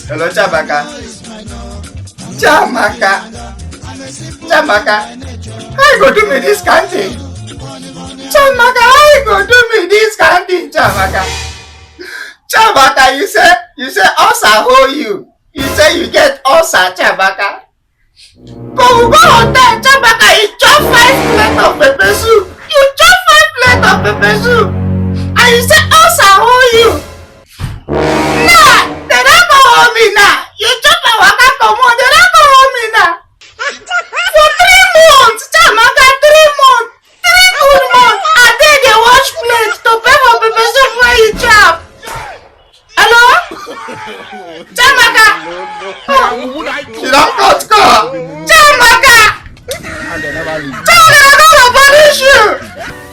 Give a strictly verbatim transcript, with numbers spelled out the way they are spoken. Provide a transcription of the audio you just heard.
Hello, Chiamaka. Chiamaka. Chiamaka. How you go do me this kind thing? Chiamaka, how you go do me this kind thing, Chiamaka? Chiamaka, you say, you say ulcer hold you. You say you get ulcer, Chiamaka. But we go hotel, Chiamaka, you chop five plate of pepper soup. You chop five plate of pepper soup. And you say ulcer hold you. Nah, they don't go hold me now. You chop and waka comot, they don't go hold me now. For three months, Chiamaka, three months, three good months. I dey dey wash plate to pay for pepper soup wey you chop. Hello? Chiamaka. She don cut call. Chiamaka. Chiamaka, I go punish you.